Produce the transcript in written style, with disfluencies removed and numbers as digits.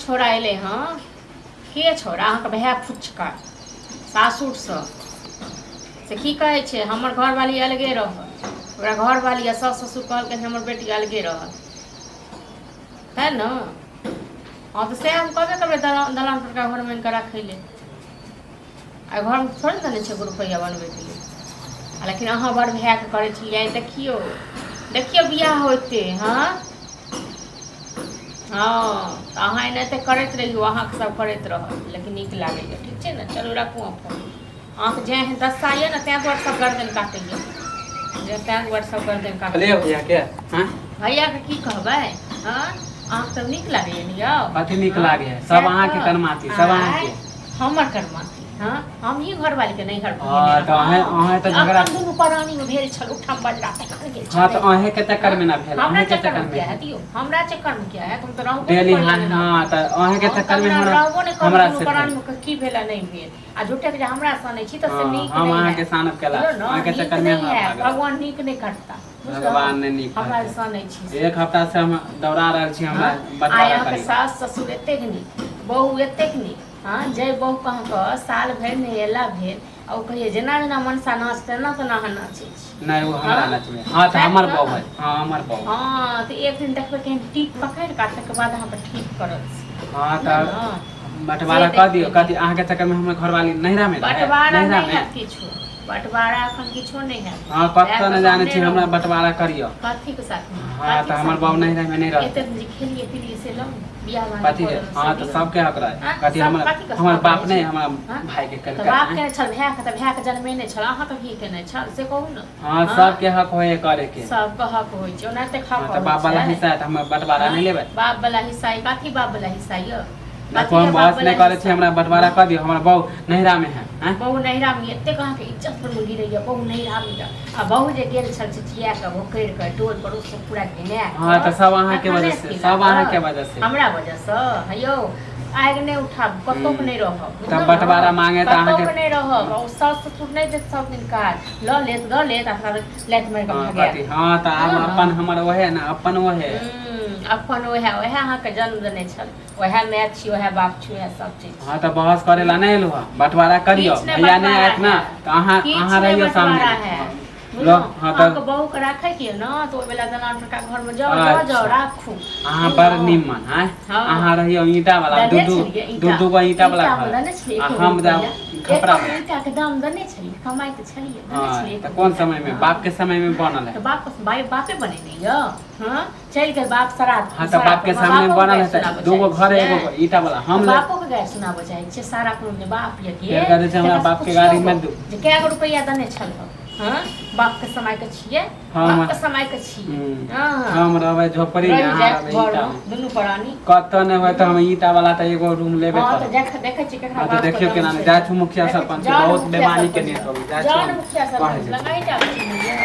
छौड़ा एलै हँ के छौड़ा अहाँके भाय फुचका सासुरसँ से की कहै छै हमर घरवाली अलगे रहत ओकरा घरवाली आ सास ससुर कहलकै हमर बेटी अलगे रहत है ने। हँ तऽ सएह हम कहबे करबै, दलान दलान परका घरमे आनि कऽ राखै लए। आ घरमे थोड़े ने छै एगो रुपैआ बनबैके लेल। आ लेकिन अहाँ बड़ भायके करै छलियै। देखियौ देखियौ, बियाह होइते। हँ हँ, तऽ अहाँ एनाहिते करैत रहियौ, अहाँके सब करैत रहत, लेकिन नीक लागैए। ठीक छै ने, चलू राखू अहाँ फोन। अहाँके जेहन दशा यऽ ने, ताहि दुआरे सब गर्दन काटैए जे, ताहि दुआरे सब गर्दन काटैए। कहलियै भैया के हँ। भैयाके की कहबै? हँ, अहाँके तऽ नीक लागैए ने यौ? कथी नीक लागै है? सब अहाँके करमाती, सब अहाँके। हमर करमाती? हँ, हम ही घरवाली के नैहर। हँ तऽ अहें अहें तऽ झगड़ा अपन दुनू प्राणी में भेल छल उठम बल्ला तखन गेल। हँ तऽ अहें के चक्कर में ना भेल? हमरा अहें के चक्कर चक्कर में में किया हैत यौ? हमरा चक्कर में किया हैत? हम तऽ रहबो डेली। नहि हाँ करियै। हाँ, तऽ अहें के हम चक्कर में तऽ हमरा रहबो नहि करू। हमरा दुनू से प्राणी भेल। में की भेल आ नहि भेल, आ झूठे के जे हमरा सनै छी तऽ से हँ, नीक हम नहि अहाँके हैत। सानब केला बुझलहुँ ने? अहाँके नीक चक्कर में नहि हमरा हैत। भागल। भगवान नीक नहि करता, बुझलहुँ? भगवान नहि नीक हमरा करतै। सनै छी से। एक हफ्ता से हम दौड़ा रहल छी, हमरा हँ, आइ बंटवारा अहाँके करियौ। सास ससुर एतेक नीक, बहु एतेक नीक। हँ, जाहि बहुके अहाँके साल भरि नहि अयला भेल, आ ओ कहैए जेना जेना मनसा नाच तेना तेना अहाँ नाचै छी। नहि, ओ हमरा हँ? नचबै। हँ तऽ सएह हमर तऽ। बहु है। हँ, हमर बहु। हँ तऽ एक दिन देखबै केहन टीप पकड़ि कऽ, तकर बाद अहाँके ठीक करत। हँ बुझलहुँ तऽ ने? बंटवारा से कऽ दियौ। देखबै। कथी अहाँके चक्कर में हमर घरवाली नैहरा में रहै? बँटवारा नैहरा नहि में हैत किछो, बँटवारा एखन किछो नहि हैत। हँ, कतऽ भायके नहि जानै सामने छी, हमरा रहू। बंटवारा करियौ। कथीके साथमे? हँ कथीके तऽ हमर साथमे बाबू यौ? नैहरा में नहि रहतै। एतेक दिन जे खेलियै पिलियै से लौ ने बियाह दान कथी कऽ के? लेलहुँ से हँ तऽ दियौ। सबके हक रहै। आँय? कथी सब हमर कथीके हमर हक बाप रहै नहि छै? हमरा हँ भाय के तऽ केलकै? बाप आँय? केने छल भायके, तऽ भायके जन्मेने छल, अहाँ तऽ भी केने छल, से कहू ने। हँ, हँ, सबके हक होइ है करे के। सबके हक होइ छै, ओनाहिते हक हँ तऽ होइ बाप वाला छै? हिस्सा है तऽ हम बंटवारा हँ, नहि लेबै? बाप वाला हिस्सा यऽ? कथी बाप वाला हिस्सा यऽ? देखो, कथी हम के बाप बहस वाला नहि करै छी। हिस्सा? हमरा बंटवारा हँ, कऽ दियौ। हमर बहु नैहरा में है। आँय? बहु नैहरा में, एतेक अहाँके इज्जत पर में गिरैया बहु नैहरा में यऽ। आ बहु जे गेल छल चिचिया कऽ भोकरि कऽ टोल पड़ोस सब पूरा घिना हँ कऽ तऽ सब अहाँके तखन वजह नहि से, अथी सब अहाँके लागल। वजह से। हमरा वजहसँ? हे यौ, आगि नहि उठाबू, कतौक हूँ नहि रहब, तब बुझलहुँ बंटवारा ने? मांगे तऽ कतौक अहाँके नहि रहब। आ ओ साउस ससुर नहि देत सब दिन काज, लऽ लेत लऽ लेत आ तकर लाति मारि कऽ हँ भगा कथी देत। हँ तऽ आब बुझलहुँ ने? अपन हमर ओहे ने, अपन ओहे। अपन ओएह ओएह अहाँके जन्म देने छल, ओएह माय छी, ओएह बाप छी, ओएह सब चीज हँ छी। तऽ बहस करे ला नहि एलहुँ हँ, बंटवारा करियौ। किछु नहि भैया नहि बँटवारा आयत ने हैत। तऽ अहाँ किछु अहाँ नहि रहियौ सामने। बँटवारा हैत, लो बुझलहुँ? हँ तऽ अहाँके बहुके राखैके यऽ ने, तऽ ओहि बेला दलान परका घरमे जाउ, लऽ जाउ, अच्छा राखू। अहाँ बड़ बुझलहुँ? निमन। आँय? हँ। अहाँ रहियौ ईंटा वाला दू देने दू छलियै दू ईंटा? दू गो ईंटा वाला ईंटामे घर देने छलियै आ एको गो हम जाब रुपैआ? खपरा एको गो वाला। ईंटाके दाम देने छलियै? कमाइ तऽ छलियै, देने हँ छलियै तऽ एको कोन ईंटाके समय में? दाम? बाप के समय में बनल है। तऽ बाप बापे बनेने यऽ? हँ, चलि गेल बाप श्राद्ध। हँ तऽ बाप के श्राद्ध सामने बापोके बनल गारि हेतै। सुनाबऽ दू गो चाहै घर छियै? एगो ईंटा वाला तऽ हम ले बापोके गारि सुनाबऽ चाहै छियै? सारा कोनो जे बाप ये फेर गेल कहै छै हमरा तकरासँ बाप के पुछियौ गाड़ी मत गऽ दू। जे कए गो रुपैआ देने छलहो? हँ, बापके समयके छियै, हम बापके समयके छियै। हूँ, हँ, हम रहबै झोपड़ी में, रहि अहाँ जायब रहबै ईंटा घरमे में। दुनू प्राणी। कतऽ नहि होइ तऽ हम ईंटा वाला तऽ एगो रूम लेबे हँ तऽ करब। देख, देखै छियै केकरा हँ तऽ बापके देखियौ दम केना नहि छै। जाइ छी मुखिया देखै छी, सरपंच के जाउ ने बहुत मुखिया बेमानी सरपंच केने लग, सब जाइ छी जाउ ने हम मुखिया कहै सरपंच छै। लग, अहींटा के चिन्हैये?